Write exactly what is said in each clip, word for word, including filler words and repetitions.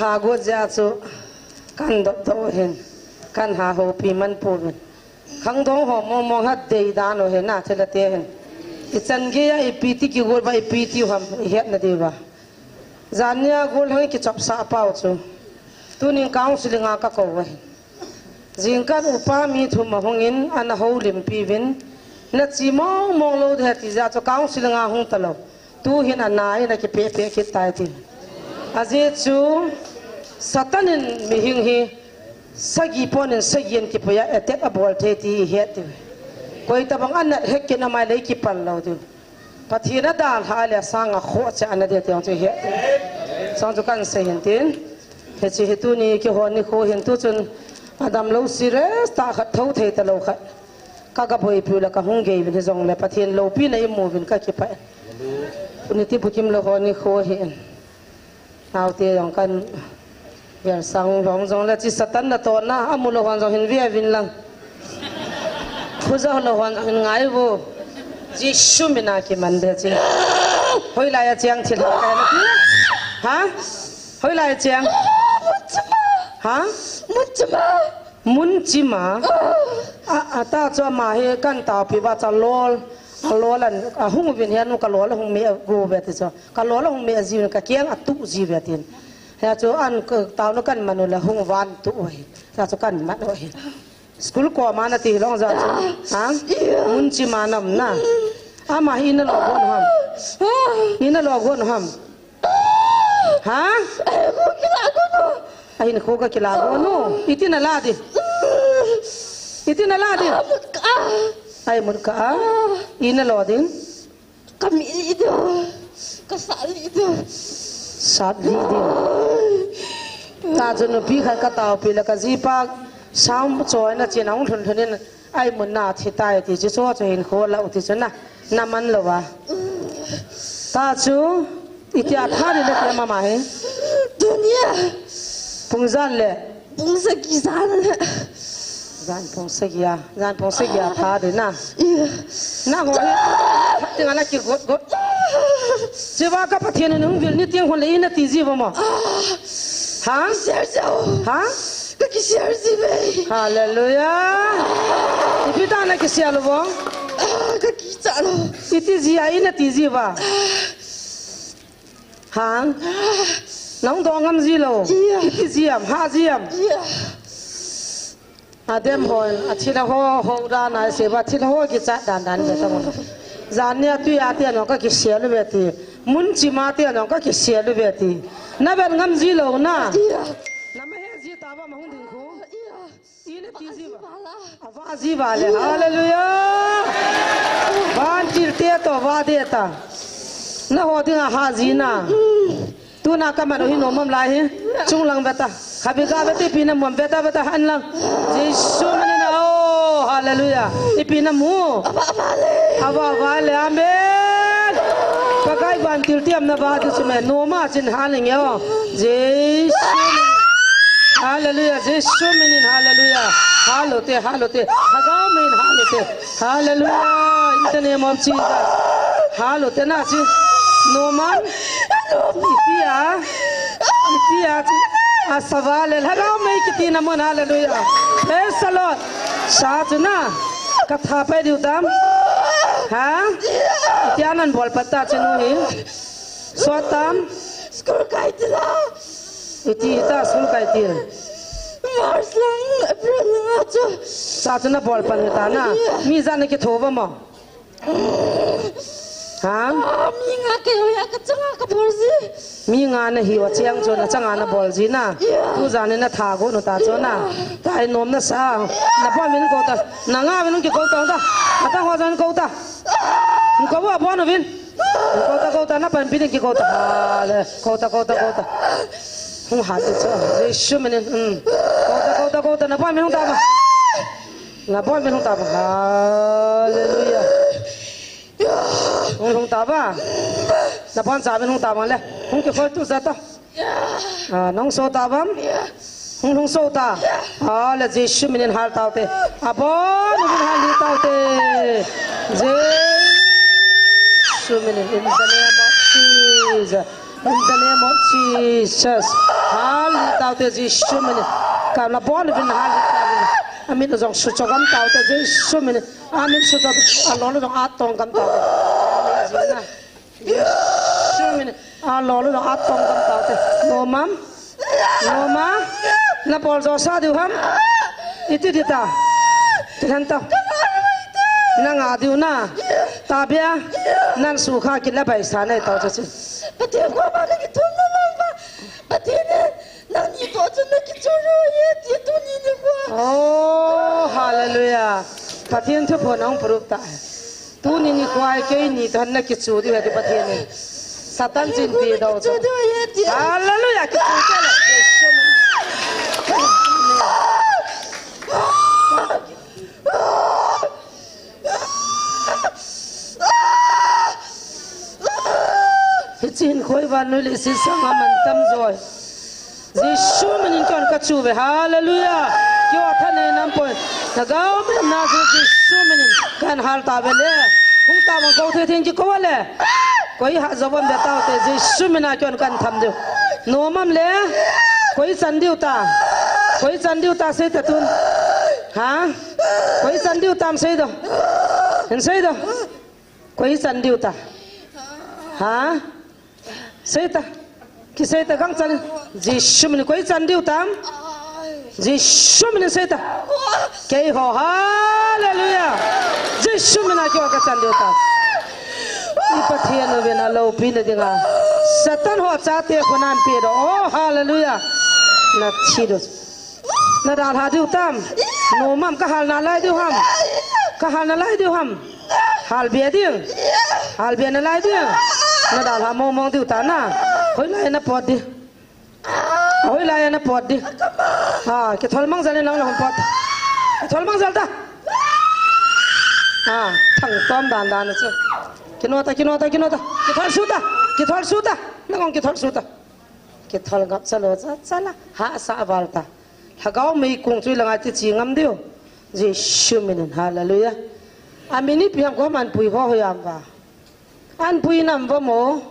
Agot jeh chu kan dot dot hin, kan ha hopi man pouvin. Khangdong ho mong mong hat dei dan u hin a thilha te hin. I chan gei a ipi ti kigot uva ipi ti u ham i het na diu va. Jan nia gol hang kichop sah pau chu. Tunin counseling a ka kou u ahi. Jingkah upa mi thum ahung in ana houlimpi uvin. Na chi mong mong lou ding ahi ti jeh chu counseling a hung talou. Tu hin ana in a kipe pe kit tai ti. Ajeh chu Satan in mihing hi sagi pon in sagi in kipui a attack abol thei ti i het diu. Koi tabang ana hek kin amai lei kipal lou diu. Pathen a dalha le asang a khoh cheh ana ding ti jong chu i het diu. Sang chu kan sei hin tin. Hiche hi tuni kihou nikho hin tu chun adam lou serious tah khat thou thei talou khat. Ka ga boipiu le ka hung gei uvin hijongle Pathen loupina i mu uvin ka kipah e. Tuni ti bukim lou ho nikho hi. Naote jong kan gelsang lhom jongle chi Satan natohna amu lou hon jong hin ve uvin lang. Khuja lou hon jong hin ngai uvo. Jesu min a kiman be chi. Hoilai a cheng thil ha ka na ti. Ha? Hoilai a cheng. Ha? Mun chima. Mun chima. A, a ta chu ama hi kan taopi uva chu alol. Alol an, ahung uvin hi anu ka lol ahung me a go uve ti chu. Ka lol ahung me a ji uvin ka keng a tu ji uve tin. Hia chu an ka taona kan man u le hung uva an tu u ahi. Hia chu kan man u ahi. School koma na ti long jeh chu. Ha? Mun chima na um na. Ama hi ina lo gon u ham. Ina lo gon u ham. Ha? Ahinkho kila gon u. Ahinkho ka kila gon u. Iti na la di. Iti na la di. Ai mun ka. Ina lo din. Ka mi li do. Ka sa li do. Sat li din. Ta chu nupi khat ka taopi le ka jipa sam choi na chin a hung lhun lhun in. Ai mun na thi tai ti chu, chu chu hin kho lau ti chu na, na man lou va. Ta chu, itia tha ni na ti mama hi. Tunia. Pung jan le. Pung sagi jan le. Jan pung sagi a, jan pung sagi a tha de na. Iya. Na ho hi, tha ti nga na ki got got. Siva ka Pathen in hung vil ni tiang hon le i na ti ji va mo. Ha? Share jao. Ha? Ka kisial ji ve. Hallelujah. Ipi dan a kisial uvo? Ah, ka kicha lou. Iti ji a i na ti ji uva? Ha? Nang dong ngam ji lou. Iya. Iti ji am, ha ji am. Iya. Adem hon, athil ho, ho dan a se uva, thil ho kicha dan dan ve ta mo. Jan nia tui a ti a nong ka kisial uve ti. Mun chima ti a nong ka kisial uve ti. Na vet ngam ji lou na. Iya. Na ma he ji ta va ma hung ding khu. Iya. Ina ti ji va. Ava ji va le. Hallelujah. Vantil te to va de ta. Na ho ding a ha ji na. Tuna ka man u hi nom am lai hi. Chung lang ve ta. Khabi ga ve ti ipi na mu am ve ta ve ta han lang. Jesu min in a o. Hallelujah. Ipi na mu. Ava va le. Amen. Pakai vantil ti am na va di su me. Nom a chin ha ning yo. Jesu. Hallelujah. Jesu min in hallelujah. Hallelujah. Hallelujah. Hallelujah. In the name of Jesus. Hallelujah. Tena si. Nom am. Itia. Itia si. Asava le. Hallelujah. Mei kiti na mun. Hallelujah. Praise the Lord. Sa chu na. Ka tha pai diu tam. Ha? Itia nan bol pat ta chinu hi. Sot tam. School kai tila. Iti ta school kai til. March lang, April lang a chu. Sa chu na bol pan ta na. Mi jan na kitho va mo. Ha? Ah, mi nga kei u ya ka changa ka bol ji. Mi nga na hi u a chiang chu na changa na bol ji na. Yeah. Tu jan na tha go nu ta chu na. Yeah. Tai nom na sa. Na pa min ko ta. Na nga min ki ko ta ta. Ata ho jan ko ta. Ko wa bon vin. Kouta, kouta, na panpi ding kikouta. Hale, kouta, kouta, kouta. Hung hat chu. Jesu min in. Mm. Kouta, kouta, kouta. Na panpi hung ta ba. Na panpi hung ta ba. Hallelujah. Hung, hung ta ba. Na pan cha min hung ta ba le. Hung kikhol tu ja ta. Ah, nong so ta bam? Hung hung so ta. Ah, le Jesu min in hal tau te. Abon min hal li tau te. Jesu min in, in the name of Jesus. In the name of Jesus. Hal hi taute Jesu minin. Ka la bon bin hal hi taute. Amin jong su cho gam taute Jesu minin. Amin su cho a lo lo jong atong gam taute. Amin jing na. Jesu minin. A lo lo jong atong gam taute. No mam. No ma. Na bol jo sa diu ham. Iti di ta. Ti han ta. Na nga diu na. Ta bia. Nan su kha ki la bai sa nei taute si. Pathen koma na kithum na lou va. Pathen in nangni toh chun na kichu ro ye ti tuni nikho. Oh, hallelujah. Pathen thu pho nang prup ta. Tuni nikho keini toh na kichu diu he ti Pathen in. Satan chin pi dou chu. Kichu diu ye ti. Hallelujah. Kichu ta le. Hiche hin khoi vannoi leiset sanga man tam joi. Jesu minin kon ka chu ve. Hallelujah. Kio tha nei nam poi. Lhagao min na chu Jesu minin kan hal ta ve le. Hung ta vang ko the thing ki ko le. Koi ha jo vam be taute Jesu mina kon kan tham diu. No mam le. Koi chan diu ta. Koi chan diu ta sei ta tun. Ha? Koi chan diu tam sei do. Hin sei do. Koi chan diu ta. Ha? Sei ta. Ki sei ta gang chan. Jesu min koi chan diu tam. Jesu min sei ta. Kei ho hallelujah. Jesu min a kio ka chan diu tam. I Pathen u vin a lopi na dinga. Satan ho chate khunan pe do. Oh hallelujah. Na thi do. Na dalha diu tam. No mam ka hal nalai diu ham. Ka hal nalai diu ham. Hal bia ding. Hal bia nalai ding. Na dalha mong mong diu ta na. Hoilai na pot di. Hoilai na pot di. Ha, kithol mang jal nang na hon pot. Kithol mang jal ta. Ha, thang tom dan dan chu. Kino ta, kino ta, kino ta. Kithol su ta. Kithol su ta. Na kong kithol su ta. Kithol ngap cha lo cha cha la. Ha sa val ta. Lhagao mei kung chu la ngai ti chi ngam diu. Jesu minin hallelujah. Amin ipi ham ko man pui ho ho yam va. An pui nam va mo.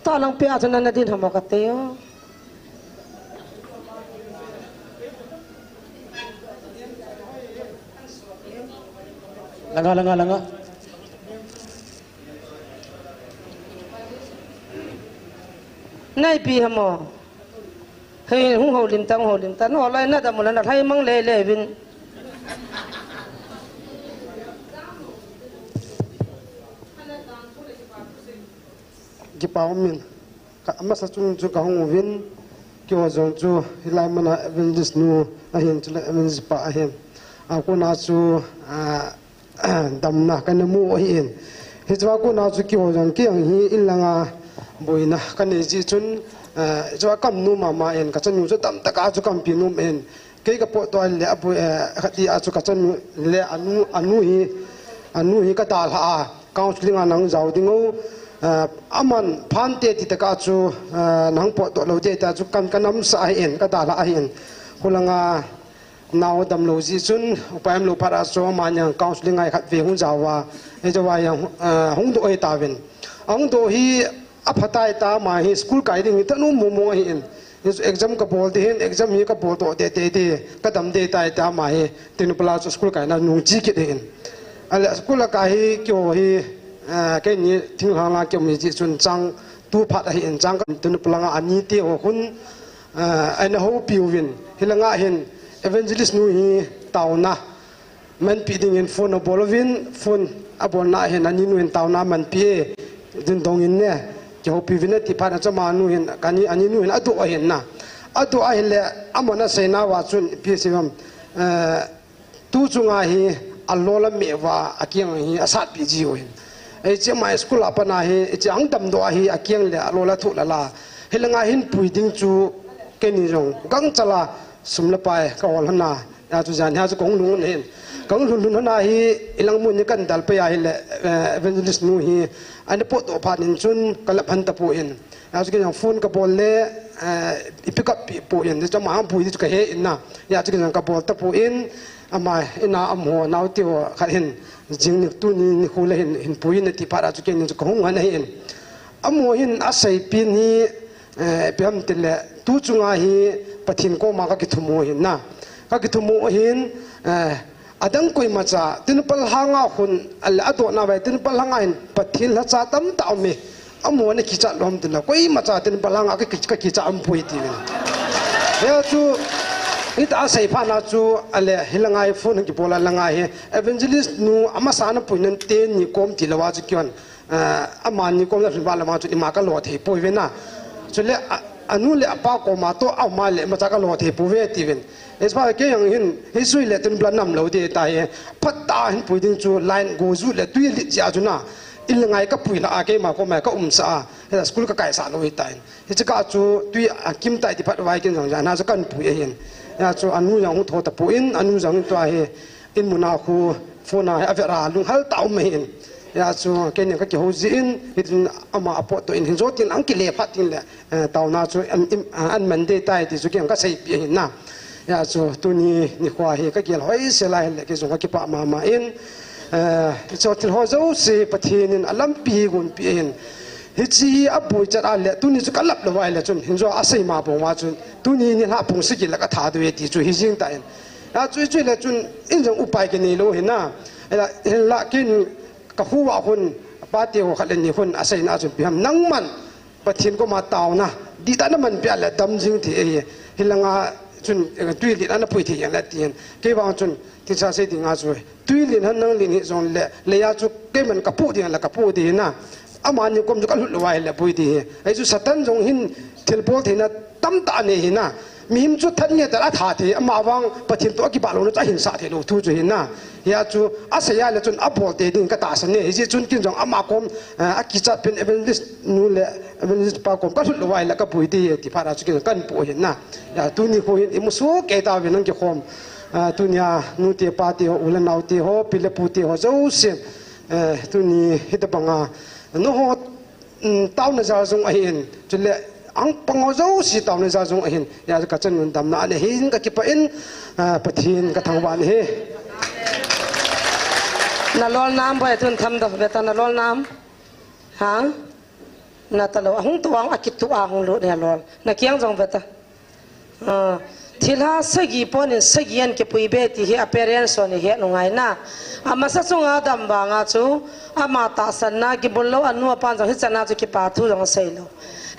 Ta lang pia chu na na din hamo ka te o. Langa, langa, langa. Nai pi hamo. Hei, hung ho lim tang, ho lim tang. No, lai na da mo la na, lai mang le le vin. Kipa um in. Ka, amasa chung chu ka hung uvin, keiho jong chu hilai muna evangelist nu ahin, chule evangelist pa ahin. A kona chu, a, damna kana mu ahin. Hichea kona chu keiho jong kei jong hi in langa boina kanei jeh chun, a, hichea ka um nom mama in, ka chanu chu damtah a chu ka umpi nom in. Kei ka potdoh le abu, eh, khat dia chu ka chanu le anu, anu hi, anu hi ka dalha a, counseling a nang jao ding o, eh, aman phante ti tah a chu, eh, nang potdoh lou te ta chu kan, ka namsa ahin, ka dalha ahin. Hulanga nao damlou jeh chun, upai umlou phat a chu, amani jong counseling a khat ve hung jao a, hichea jong, eh, hung doh ahi tauvin. Ahung doh hi, aphatai ta ama hi school kai ding hi thanom mong mong ahin. Exam ka bol ding hin, exam hi ka bol doh deh deh deh, ka dam deh tai ta ama hi, Tengnoupal a chu school kaina nung chi kit ahin. Ale school a kai hi keiho hi, ah, keini thinglhang lang kium hi jeh chun chang tu phat ahin, chang ka Tengnoupal langa ani te ho khun, ah, ana houpi uvin. Hilanga hin evangelist nu hi taona manpi dingin phone abol uvin, phone abolna hin ani nu hin taona manpi e, din dongin ne, kihoupi uvin ati phat na chu ama nu hin, kani, ani nu hin adoh ahin na. Adoh ahile, aman aseina uva chun, ipi asei em, eh, tu chunga hi alol ameh uva, akeng hi asatpi jiu hin. Hiche ama school a pat na hi, hiche ahung damdoh a hi, akeng le alol athoh lala. Hilanga hin pui ding chu, keini jong, gangchal a, sum le pai, ka hol hon a, Hia chu jan hia chu kahung lhun lhun ahin. Kahung lhun lhun lhon a hi, ilang mun hi kan dalpeh ahile, eh, evangelist nu hi, ana potdoh phat in chun ka lhap hon tapon. Hia chu kei jong phone kabol le, eh, i pick up peh pon. Hichu ama hung pui ding chu kahe in na. Hia chu kei jong kabol tapon. Ama in a um ho, naote ho khat hin, jing ni tuni nikho le hin, hin pui in ati phat a chu keini chu kahung hon ahin. Amaho hin asei pen hi, eh, ipi ham tile, tu chunga hi Pathen koma kakithumu ahin na. Kakithumu ahin, eh, adang koimacha, Temple hanga hin, ale adona vai, Temple hanga hin Pathen lhacha tamtah aume. Amaho ana kichat lou ham tile, koimacha Temple hanga ka, ka, kakichat umpoi ati uvin. Hia chu, hita asei phat na chu, ale, hilanga hi phone kibol a langa hi, evangelist nu amasa ana pui nan teni kom tilou a chu kihon. Ah, amani kom nalhun val lama chu ima kalo thei poi ve na. Chule, a, anu le apa koma toh ama le imacha kalo thei poi ve ati uvin. Hiche pa kei jong hin, hiche le Temple a nam lou ding ahitai. Phat tah a hin pui ding chu line go ju le tui lit jeh a chu na. In le ngai kapui lha a keima koma kaumsah a. Hia school kakaisah lou ahitai. Hiche kah chu tui akimtai ti phat uva kei jong jana chu kahin pui ahin. Hia chu anu jong hung thou tapon, anu jong hin tua hi. In muna khu phone a hi avet a lunghel tah um ahin. Hia chu keini kakihou jin, hitin ama apot toh in hin jou tin ahung kile phat tin le, eh, taona chu an, im, ah, aman ding ahitai ti chu kei jong kaseipeh ahin na. Hia chu tuni nikho hi kagel hoisel a ahile kei jong kakipah mama in. Eh, hiche thil ho jouse Pathen in alampi hi gonpeh ahin. Hiche hi aboi chat a le tuni chu kalap lou vai le chun hin jou asei ma bang uva chun tuni nilhah pung sagi le katha diu ahi ti chu hijing tan. Hia chu, chu le chun, in jong upai kinei lou ahin na. Hia, hinla keini kahu a hin, pate ho khat le ni hin, aseina chun ipi ham nangman, Pathen koma taona, dihtah naman peh le dam jing thei ahi, hilanga chun, eh, tui lit a napui thei jeng le tin. Kei vang chun, thilse sei dinga chu, tui lit hen nang lit hih jong le, leiya chu keiman kapu ding le kapu ding ahi na. Amani kom chu kalhut lou vai le pui ding ahi. Ahi chu Satan jong hin thilbol theina tamtah anei ahi na. Mihem chu that nge tah a atha thei, ama vang Pathen toh akibah louna chu ahin sah thei lou thu chu ahi na. Hia chu asei a le chun abol tei ding katahsan e. Hijeh chun kei jong ama kom, eh, akichat pen evangelist nu le evangelist pa kom kalhut lou vai le kapui ding ahi ti phat a chu kei jong kahin pu ahi na. Hia tuni khu hin imu soh kei tauvin nang kikhom. Ah, tunia nute pate ho, u le naote ho, pi le pute ho jouse. Eh, tuni hitabanga, nangho, um, taona jal jong ahin, chule, ahung pang ho jouse taona jal jong ahin, hia kachan un damna ana hin kakipah in, ah, Pathen kathangvah in ahi. Nalol nam boi tun tham doh ve ta nalol nam. Ha? Nata lou, ahung tua, akitua, ahung lut nalol. Nakiang jong ve ta. Ah, thilha sagi pon in sagi ahin kipui be ti hi a parents hon ihet u ngai na. Amasa chunga dam vanga chu, ama tahsanna kibol lou, anu apan jong hichan a chu kipa thu jong asei lou.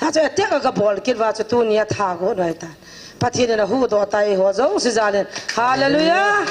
Hia chu attack a kabol kit uva chu tuni atha got u ahitan. Pathen in ahuhdoh tai ho jouse jal in. Hallelujah.